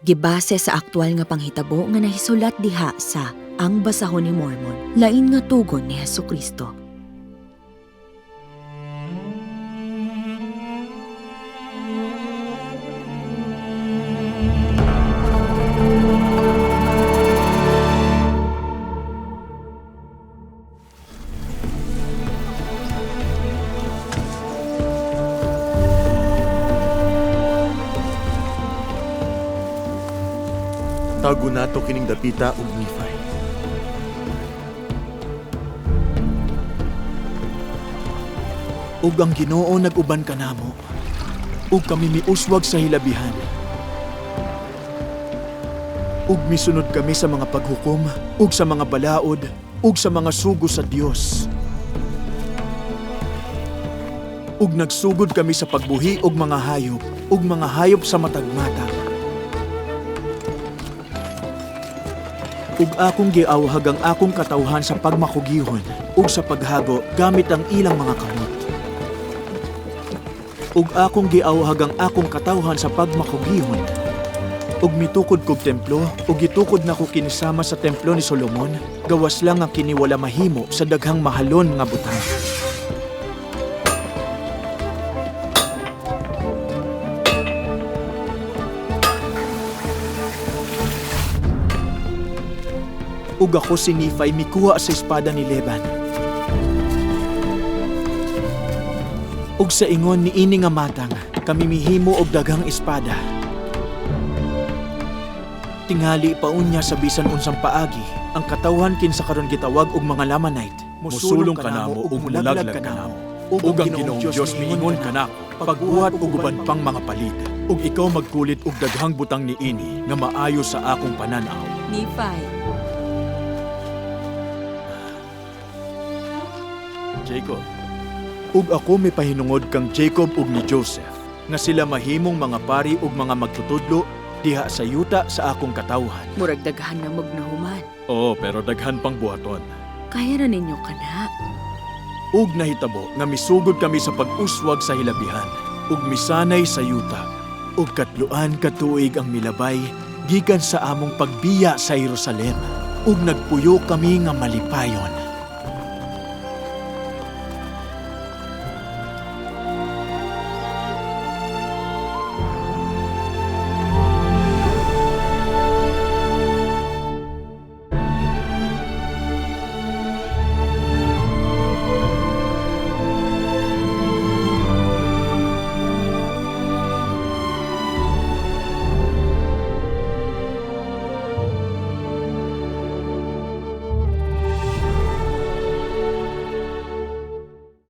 Gibase sa aktual nga panghitabo nga nahisulat diha sa Ang Basahon ni Mormon, lain nga tugon ni Hesukristo. Tago nato kining dapita ug Nephi. Ug ang Ginoo nag-uban kanamo. Ug kami miuswag sa hilabihan. Ug misunod kami sa mga paghukom, ug sa mga balaod, ug sa mga sugo sa Dios. Ug nagsugod kami sa pagbuhi og mga hayop, ug mga hayop sa matag-matag. Ug akong giawhag ang akong katawhan sa pagmakugihon ug sa paghago gamit ang ilang mga kamot. Ug akong giawhag ang akong katawhan sa pagmakugihon. Ug mitukod kog templo, ug gitukod nako kini sama sa templo ni Solomon, gawas lang ang kini wala mahimo sa daghang mahalon nga butang. Ug ako si Nephi mikuha sa espada ni Leban. Ug sa ingon niini nga matang, kami mihimo og daghang espada. Tingali paunya sa bisan unsang paagi, ang katawhan kinsa karon gitawag og mga Lamanite. Mosulong kanamo ug mulaglag kanamo. Ug ang Ginoong Dios miingon kanako, pagbuhat og uban pang mga palid. Ug ikaw magkulit og daghang butang niini nga maayo sa akong panan-aw. Nephi, Jacob, Ug ako mipahinungod kang Jacob ug ni Joseph, nga sila mahimong mga pari ug mga magtutudlo diha sa yuta sa akong katawhan. Murag daghan na magnahuman. Oo, pero daghan pang buhaton. Kaya na ninyo kana. Ug nahitabo nga misugod kami sa pag-uswag sa hilabihan, ug misanay sa yuta, ug katluan ka tuig ang milabay gikan sa among pagbiya sa Jerusalem, ug nagpuyo kami nga malipayon.